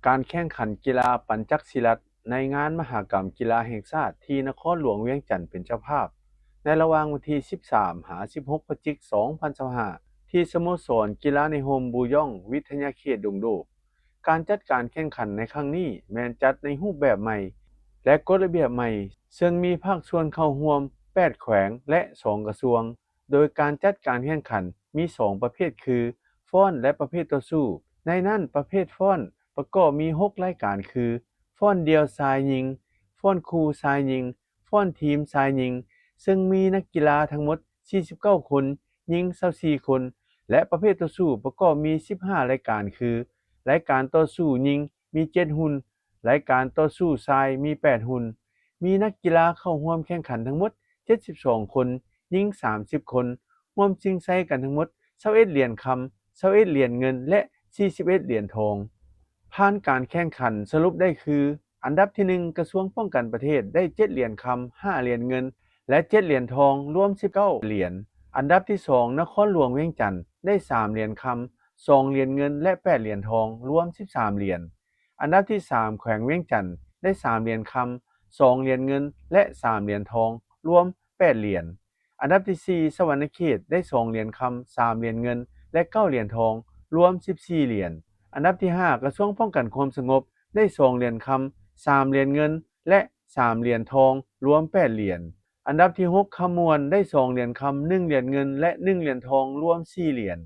ການແຂ່ງຂັນກິລາປັນຈັກສີລັດໃນງານມະຫະກຳກິລາແຫ່ງຊາດທີ່ນະຄອນຫຼວງວຽງຈັນເປັນເຈົ້າພາບ ໃນລະຫວ່າງວັນທີສິບສາມຫາສິບຫົກພະຈິກສອງພັນຊາວຫ້າ ທີ່ສະໂມສອນກິລາໃນຮົ່ມບູຢອງ ວິທະຍາເຂດດົງໂດກ. ການຈັດການແຂ່ງຂັນໃນຄັ້ງນີ້ແມ່ນຈັດໃນຮູບແບບໃໝ່ ແລະ ກົດລະບຽບໃໝ່ ເຊິ່ງມີພາກສ່ວນເຂົ້າຮ່ວມແປດແຂວງ ແລະ ສອງກະຊວງ. ໂດຍການຈັດການແຂ່ງຂັນມີສອງປະເພດຄື ຟ້ອນ ແລະ ປະເພດຕໍ່ສູ້. ໃນນັ້ນປະເພດຟ້ອນປະກອບມີຫົກລາຍການຄື ຟ້ອນດ່ຽວຊາຍຍິງ, ຟ້ອນຄູ່ຊາຍຍິງ, ຟ້ອນທີມຊາຍຍິງ ເຊິ່ງມີນັກກິລາທັງໝົດສີ່ສິບເກົ້າຄົນ, ຍິງຊາວສີ່ຄົນ ແລະ ປະເພດຕໍ່ສູ້ປະກອບມີສິບຫ້າລາຍການຄື ລາຍການຕໍ່ສູ້ຍິງມີເຈັດຮຸ່ນ, ລາຍການຕໍ່ສູ້ຊາຍມີແປດຮຸ່ນ. ມີນັກກິລາເຂົ້າຮ່ວມແຂ່ງຂັນທັງໝົດເຈັດສິບສອງຄົນ, ຍິງສາມສິບຄົນ, ຮ່ວມຊິງໄຊກັນທັງໝົດຊາວເອັດຫຼຽນຄຳ, ຊາວເອັດຫຼຽນເງິນ ແລະ ສີ່ສິບເອັດຫຼຽນທອງ. ຜ່ານການແຂ່ງຂັນສະຫຼຸບໄດ້ຄື ອັນດັບທີໜຶ່ງ ກະຊວງປ້ອງກັນປະເທດ ໄດ້ເຈັດຫຼຽນຄຳ, ຫ້າຫຼຽນເງິນ ແລະ ເຈັດຫຼຽນທອງ ລວມສິບເກົ້າຫຼຽນ. ອັນດັບທີສອງ ນະຄອນຫຼວງວຽງຈັນ ໄດ້ສາມຫຼຽນຄຳ, ສອງຫຼຽນເງິນ ແລະ ແປດຫຼຽນທອງ ລວມສິບສາມຫຼຽນ. ອັນດັບທີສາມ ແຂວງວຽງຈັນ ໄດ້ສາມຫຼຽນຄຳ, ສອງຫຼຽນເງິນ ແລະ ສາມຫຼຽນທອງ ລວມແປດຫຼຽນ. ອັນດັບທີສີ່ ສະຫວັນນະເຂດ ໄດ້ສອງຫຼຽນຄຳ, ສາມຫຼຽນເງິນ ແລະ ເກົ້າຫຼຽນທອງ ລວມສິບສີ່ຫຼຽນ. ອັນດັບທີຫ້າ ກະຊວງປ້ອງກັນຄວາມສະຫງົບ ໄດ້ສອງຫຼຽນຄຳ, ສາມຫຼຽນເງິນ ແລະ ສາມຫຼຽນທອງ ລວມແປດຫຼຽນ. ອັນດັບທີຫົກ ຄຳມ່ວນ ໄດ້ສອງຫຼຽນຄຳ, ໜຶ່ງຫຼຽນເງິນ ແລະ ໜຶ່ງຫຼຽນທອງ ລວມສີ່ຫຼຽນ.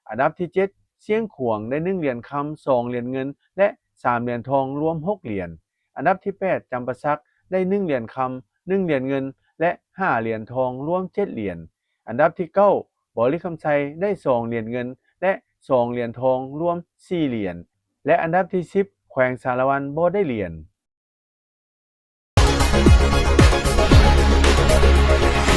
ອັນດັບທີເຈັດ ຊຽງຂວາງ ໄດ້ໜຶ່ງຫຼຽນຄຳ, ສອງຫຼຽນເງິນ ແລະ ສາມຫຼຽນທອງ ລວມຫົກຫຼຽນ. ອັນດັບທີແປດ ຈຳປາສັກ ໄດ້ໜຶ່ງຫຼຽນຄຳ, ໜຶ່ງຫຼຽນເງິນ ແລະ ຫ້າຫຼຽນທອງ ລວມເຈັດຫຼຽນ. ອັນດັບທີເກົ້າ ບໍລິຄຳໄຊ ໄດ້ສອງຫຼຽນເງິນ ແລະ ສອງຫຼຽນທອງ ລວມສີ່ຫຼຽນ ແລະ ອັນດັບທີສິບ ແຂວງສາລະວັນ ບໍ່ໄດ້ຫຼຽນ.